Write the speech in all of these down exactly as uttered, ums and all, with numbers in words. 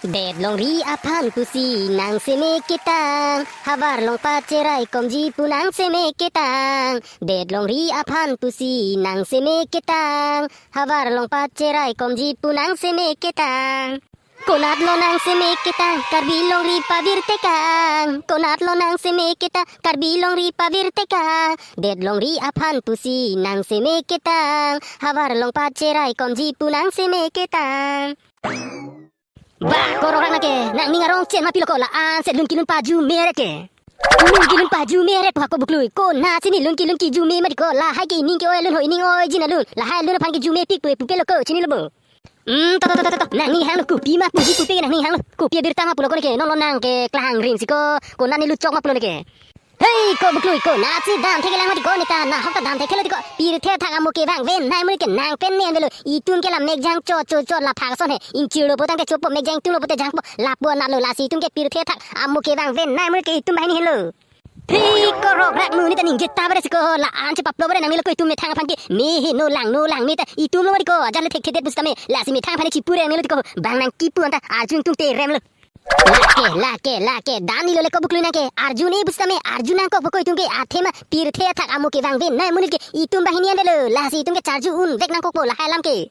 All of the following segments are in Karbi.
Det longri aphan pusi nang seme ketang, havar longpat cherai komji pu nang seme ketang. Det longri aphan pusi nang seme ketang, havar longpat cherai komji pu nang seme ketang. Konat lo nang seme ketang, Karbi longri pavirtekang. Konat lo nang seme ketang, Karbi longri pavirtekang. Det longri aphan pusi nang seme ketang, havar longpat cherai komji pu nang seme ketang. Ba, ko Rokrak nang ke, nangning arong chen ma pilo ko, la-an si lun kelun pajume re ke. Lun kelun pajume re pu hako buklui, konat si ne lun kelun kejume ma di ko, lahai ke ining ke-oi alun ho, ining oiji alun. Lahai alun aphan kejumepik pu pupe lo ko, chinilo bo. Hmm, to, to, to, to, to. Nangning hanglo, kopi ma puji pupe nangning hanglo. Kopi abirta ma pulo ko ne ke, non lo nang ke klang ring si ko, konat ne luchok ma pulo ne ke. Hei, ko buklui, konat si dam thek kelang ma di ko ne ta, nahok ta dam thekthelo di ko. Pirthe athak amo kevang venai mo ne ke nang pen ne avelo. Itum ke la mekjang cho cho cho la phak ason he. Inchirlo putangte chopo, mekjang tunglo pute jangpo. Lapu anat lo, lasi itum ke pirthe athak amo kevang venai mo ne ke itum banghini helo. Hei, ko Rokrak, mo ne ta ningje ta bare si ko, la-an chepaplo bare nangmelo ko itum methang aphan ke. Me heno langno lang me ta itum lo ma di ko, ajat le thekthedet pusitame. Lasi methang aphan chipure nangmelo di ko. Bang nang kipu anta, arjun tung te remlo. Lake, lake, lake, dam nilo le ko buklui nang ke, arjun e pusitame, arjun nangkokpo ko itum ke, athema pirthe athak amo kevang venai mo ne ke, itum banghini avelo, lasi itum ke charju unvek nangkokpo lahai alam ke.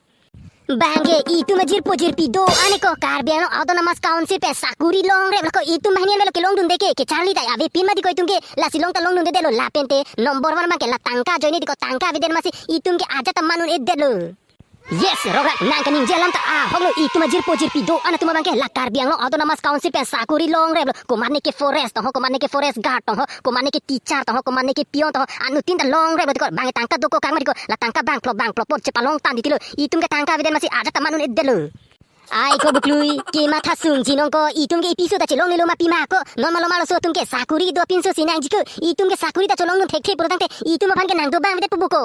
Bang ke, itum ajirpo jirpi do-an e ko, Karbi Anglong Autonomous Council pen sakuri longrep lo ko, itum banghini avelo kelongdunde ke, kecharli ta avepin ma di ko itum ke, lasi long ta longdundedetlo, lapente number one bang ke la tangka ajoine di ko, tangka avedet masi, itum ke ajat ta man un-edetlo. Yes, Rokrak, nang kaningje alam ta ahok lo, itum ajirpo jirpi do-an atum abang ke la Karbi Anglong Autonomous Council pen sakuri longrep lo. Komat ne ke forest tong ho, komat ne ke forest guard tong ho, komat ne ke teacher tong ho, komat ne ke peon tong ho, anuttin ta longrep lo di ko, bang tangka dokokang ma di ko, la tangka bangphlok bangphlok apot chepalong tang titilo. Itum ke tangka avedet masi ajat ta man un-edetlo. Ai ko buklui, kematha sungji nong ko, itum ke episode ta chelongnelo ma pima ko, non malom arloso atum ke sakuri do pinso si nangji ko, itum ke sakuri ta cholongdun thekthe pulotangte, itum aphan ke nang dobang avedet pu bo ko.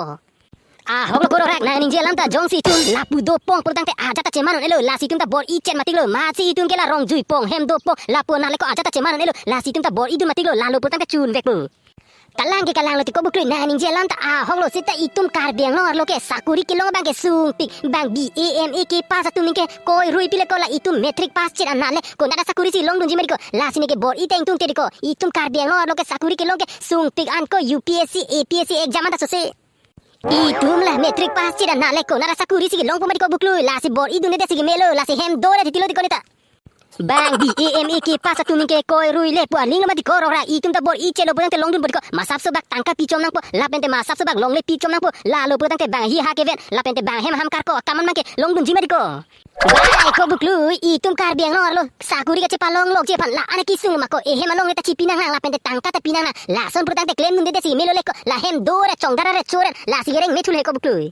Ahok lo ko Rokrak, nang ningje alam ta jongsi itum lapu dopong pulotangte ajat ta cheman un-elo, lasi itum ta bor-i chet matik lo, masi itum ke la rongjui pong hem dopong, lapu anat le ko ajat ta cheman un-elo, lasi itum ta bor-idun matik lo, lalo pulotangte chunvekpo. Kalang ke kalang lo ti ko buklui, nang ningje alam ta ahok lo, seta itum Karbi Anglong arlo ke sakuri kelong abang ke sungpik, bang B A M A ke pass atum ning ke koi rui pile ko, la itum matric pass chet anat le konat asakuri si longdunji ma di ko, lasi ne ke bor-i ta ingtungte di ko, itum Karbi Anglong arlo ke sakuri kelong ke sungpik an ko U P S C, A P S C exam anta sose. Itum la matric pass chet anat le konat asakuri si kelongpo ma di ko buklui, lasi bor-idundedet si kemelo, lasi hem dore titilo di ko ne ta. Bang B A M A ke pass atum ning ke koi rui le pu aling lo ma di ko Rokrak, itum ta bor-i chetlo pulotangte longdunpo di ko, masapso bak tangka pichom nangpo, lapente masapso bak longle pichom nangpo, lalo pulotangte bang hi ha keven, lapente bang hem ham karko akam an bang ke longdunji ma di ko. Bai ko buklui, itum Karbi Anglong arlo sakuri kachepalonglokji aphan la-an kesung ma ko, ehem along le ta chipi nang nang, lapente tangka ta pi nang nang. Lason pulotangte klemdundedet si melo le ko, la hem dore chongdara re choren, lasi kereng methul he ko buklui.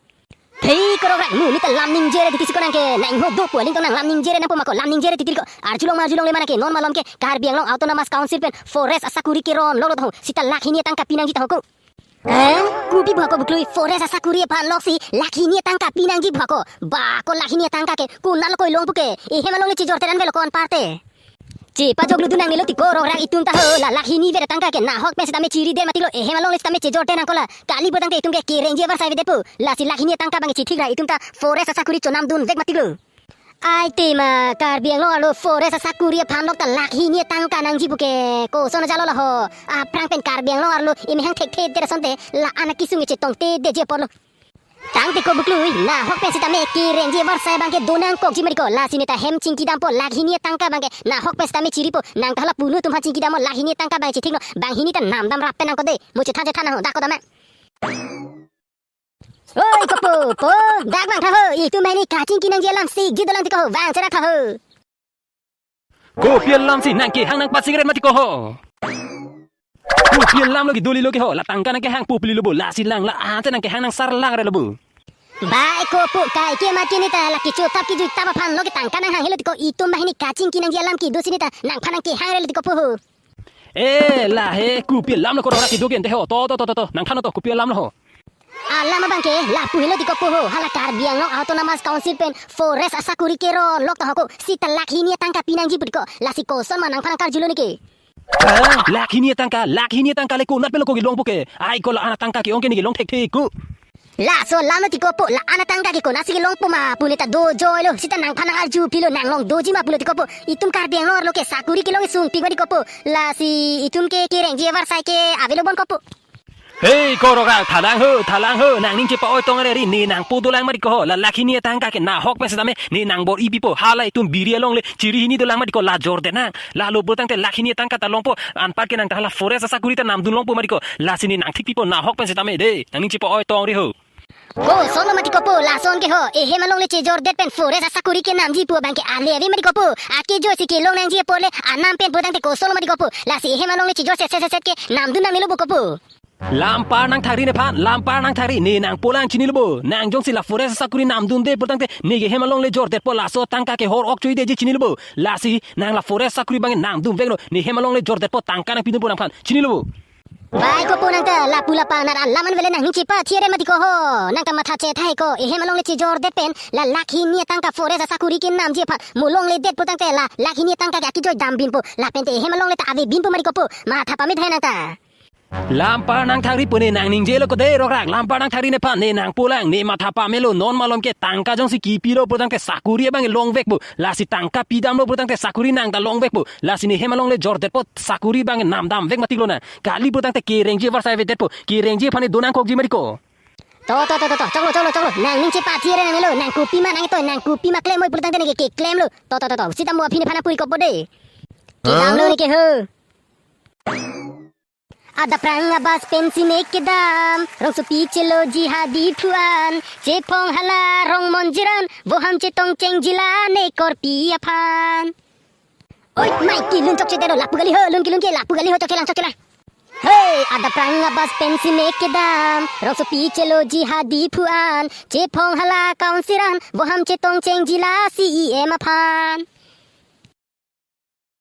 Hei ko Rokrak, mo ne ta lam ningje re titi si ko nang ke, nang ingho dopo aling tong nang lam ningje re nangpo ma ko, lam ningje re titi ko. Arjulong ma arjulongle ma nang ke, non malom ke Karbi Anglong Autonomous Council pen forest asakuri keron longlo tong ho, seta lakh hini atangka pi nangji tong ho ko. Eh? Kopi pu hako buklui, forest asakuri aphan loksi lakh hini atangka pi nangji pu hako. Ba ko lakh hini atangka ke konat lo koi longpo ke? Ehem along le chejor teran velo ko anparte. Chepajoklu dun nangnelo ti ko Rokrak, itum ta ho, la lakh hini vet atangka ke nahok pen sitame chiridet matik lo, ehem along le sitame chejor te nang ko la. Kali pulotangte itum ke kerengji avarsai vedetpo. Lasi lakh hini atangka bang chithik ra itum ta forest asakuri chonamdunvek matik lo. Ai te ma, Karbi Anglong arlo forest asakuri aphan lok ta lakh hini atangka nangji pu ke koson ajalo la ho. Aphrang pen Karbi Anglong arlo emehang thekthedet asonte la-an akesung chetongtedetji apor lo. Tangte ko buklui, nahok pen sitame kerengji avarsai bang ke do nangkokji ma di ko, lasi ne ta hem chingkidampo, lakh hini atangka bang ke nahok pen sitame chiripo, nang ta hala punu atum aphan chingkidampo, lakh hini atangka bang chithik lo, banghini ta namdam rap pen nang ko de, mo chethan chethan nang ho, dak ko dam ma. Oi ko po, po, dak vang tha ho, itum banghini kachingki nangji alam sikji dolang ti ko ho, vang cherak tha ho. Kopi alam si nang kehang nang pasik ret mati ko ho. Kopi alam lo kedoli lo ke ho, la tangka nang kehang popli lo bo, lasi lang la-an si nang kehang nang sarlang re lo bo. Bai ko po, kai ke mati ne ta la kecho tap kejui tap aphan lo ke tangka nang hang helo ti ko, itum banghini kachingki nangji alam kedo si ne ta nangphan nang kehang re lo ti ko po ho. Eh, la he, kopi alam lo ko Rokrak kedo ke ente ho, to, to, to, to, to, nang than to, kopi alam lo ho. Alam abang ke lapu helo ti ko po ho, hala Karbi Anglong Autonomous Council pen forest asakuri keron lok ta ho ko, sita lakh hini atangka pi nangji pu ti ko, lasi koson ma nangphan nang karjulo ne ke. Ha? Lakh hini atangka, lakh hini atangka le konat pen lo ko kelongpo ke? Ai ko la-an atangka ke-ong ke ne kelong thekthe ko. Laso alam lo tiko po, la-an atangka ke konatsi kelongpo ma pu neta dojoilo, sita nangphan nang-arju pilo, nang long doji ma pulo tiko po. Itum Karbi Anglong arlo ke sakuri kelong isung pik ma tiko po. Lasi itum ke kerengji avarsai ke avelo bon ko po. Hei, korok ang, thalang ho, thalang ho, nangning chepa-oi tong ari, ne nangpo dolang ma tiko ho, la lakh hini atangka ke nahok pen setame, ne nang bor-i pipo, hala itum biri along le chiri hini dolang ma tiko, la jordet nang, lalo pulotangte lakh hini atangka ta longpo, anpar ke nang ta hala forest asakuri ta namdun longpo ma tiko, lasi ne nangthik pipo, nahok pen setame de, nangning chepa-oi tong ari ho. Kosonlo ma tiko po, lason ke ho, ehem along le chejordet pen forest asakuri kenamji pu abang ke ale ave ma tiko po, akejoi si kelong nangji apor le, anam pen pulotangte kosonlo ma tiko po, lasi ehem along le chejor set set set ke namdun nang melo bo ko po. Lampar nangthakri nephan, lampar nangthakri, ne nangpo lang chinilo bo. Nang jongsi la forest asakuri namdunde pulotangte, ne ke hem along le jordetpo, laso tangka ke hor ok choideji chinilo bo. Lasi, nang la forest asakuri abang namdun veklo, ne hem along le jordetpo, tangka nangpidunpo nangphan, chinilo bo. Bai ko po nang ta, lapu lapang nar alam an vele, nangning chepathir ma tiko ho. Nang ta matha chetha ko, ehem along le chejordet pen, la lakh hini atangka forest asakuri kenamji aphan, mo longledet pulotangte la lakh hini atangka ke akejoi dambinpo, lapente ehem along le ta avebinpo ma tiko po, matha pame thai nang ta. Lampar nangthakri pu ne nangningjelo ko de rokrak, lampar nangthakri nephan, ne nangpo lang, ne matha pamelo, non malom ke tangka jongsi kipilo pulotangte sakuri abang longvekpo, lasi tangka pidamlo pulotangte sakuri nang ta longvekpo, lasi ne hem along le jordetpo, sakuri abang namdam vek ma tiklo nang, kali pulotangte kerengji avarsai avedetpo, kerengji aphan ne donangkokji ma tiko. To, to, to, to, to, choklo, choklo, choklo, nangning chepathir nang melo, nang kopima nang toi, nang kopima klem oi pulotangte ne ke keklemlo, to, to, to, to, sita mo aphi nephan nangpuri ko po de. Kedamlo ne ke ho. Adap rang abas pensi ne kedam, rongsopi cheloji ha Diphu an, chephong hala rong monjiran, voham chetong chengji la ne korpi aphan. Oi, mai kelun chokche dero, lapu kali ho, lun kelun ke, lapu kali ho, chokche lang, chokche lang. Hei, adap rang abas pensi ne kedam, rongsopi cheloji ha Diphu an, chephong hala kaunsiran, voham chetong chengji la C E M aphan.